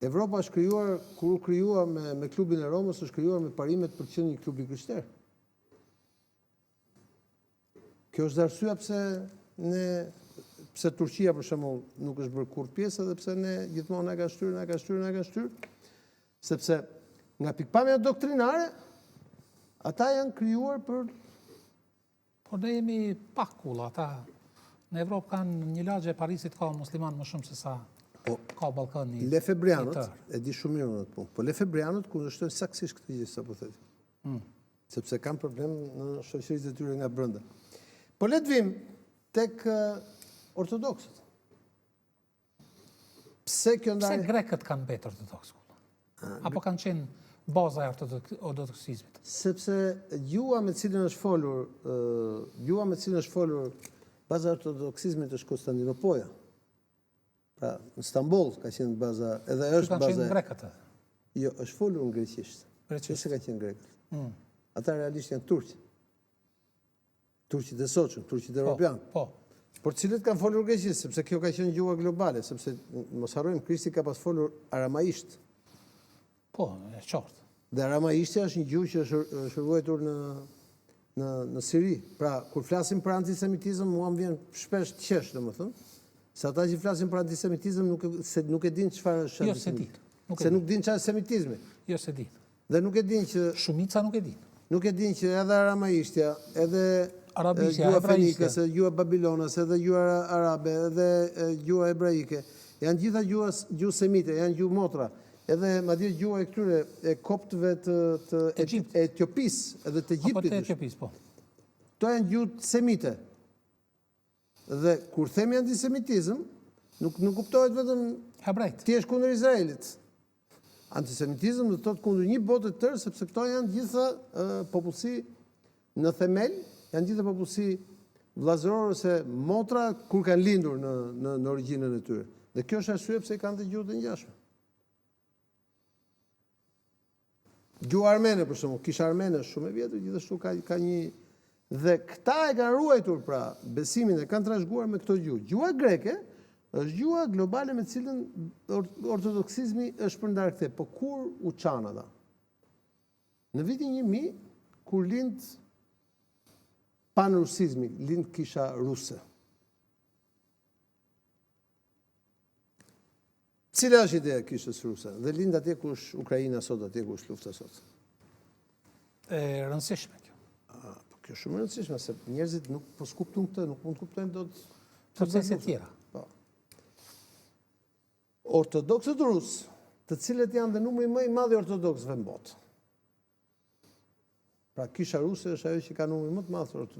Evropa është krijuar, kur u krijua me, me klubin e Romës, është krijuar me parimet për të qenë një klub i krishterë. Kjo është arsyeja pse ne pse Turqia për shembull nuk është bërë kurrë pjesë edhe pse ne gjithmonë na ka shtyrë, na ka shtyrë, na ka shtyrë, sepse nga pikëpamja doktrinare ata janë krijuar për Por ne jemi pak kulla, ata në Evropë kanë një lagje e Parisit ka musliman më shumë se sa po, ka Ballkani. Lefebrianët, e di shumë mirë unë atë punë, po lefebrianët kundërshtojnë saktësisht këtë gjë sapo the ti. Mm. Sepse kanë problem në shoqëritë e tyre nga brenda. Po le të vijmë tek ortodoksët. Pse kjo ndarje? Pse grekët kanë mbetur ortodoksë? Apo kanë qenë baza e ortodoksizmit? Sepse gjuha me cilën është folur, gjuha me cilën është folur baza e ortodoksizmit është Konstantinopoja. Pra, në Stamboll ka qenë baza, edhe është baza. Kanë qenë grekët. Jo, është folur në greqisht. Greqisht. Jo se kanë qenë grekët. Mm. Ata realisht janë turq. Turqit e sotshëm, turqit po, europian. Po. Por cilët kanë folur greqisht, sepse kjo ka qenë gjuha globale, sepse mos harrojmë Krishti ka pas folur aramaisht. Po, e qartë. Dhe aramaishtja është një gjuhë që është është ruajtur në në në Siri. Pra, kur flasim për antisemitizëm, mua më vjen shpesh të qesh, domethënë, se ata që flasin për antisemitizëm nuk se nuk e dinë çfarë është jo, s'e dinë. Nuk se nuk dinë çfarë është semitizmi. Jo, s'e dinë. Dhe nuk e dinë që shumica nuk e dinë. Nuk e dinë që edhe aramaishtja, edhe gjuha fenikase, edhe gjuha babilonase, edhe gjuha arabe, edhe gjuha hebraike, janë gjitha gjuha gjuhë semite, janë gjuhë motra. Edhe madje gjuha e këtyre e koptëve të të Etiopisë, edhe të Egjiptit. Apo të Etiopisë, po. Këto janë gjuhë semite. Dhe kur themi antisemitizëm, nuk nuk kuptohet vetëm hebrejt. Ti je kundër Izraelit. Antisemitizëm do të thotë kundër një bote të tërë, sepse këto janë gjitha popullsi në themel, janë gjitha popullsi vëllazërore ose motra kur kanë lindur në në në origjinën e tyre. Dhe kjo është arsye pse kanë dhe gjuhë të ngjashme. Gjuha armene për shembull, kisha armene është shumë e vjetër, gjithashtu ka ka një dhe këta e kanë ruajtur pra besimin e kanë trashëguar me këto gjuhë. Gjuha greke është gjuha globale me të cilën ortodoksizmi është shpërndarë këtej, po kur u çanë ata? Në vitin 1000 kur lind panrusizmi, lind kisha ruse. Cila është ideja e kishës ruse? Dhe lind atje ku është Ukraina sot, atje ku është lufta sot. E rëndësishme kjo. A, po kjo shumë e rëndësishme, se njerëzit nuk po s'kuptuan këtë, nuk mund të kuptojnë dot procese tjera. Po. Ortodoksët rusë, të cilët janë dhe numri më i madh i ortodoksëve në botë. Pra kisha ruse është ajo që ka numrin më të madh të ortodoksëve.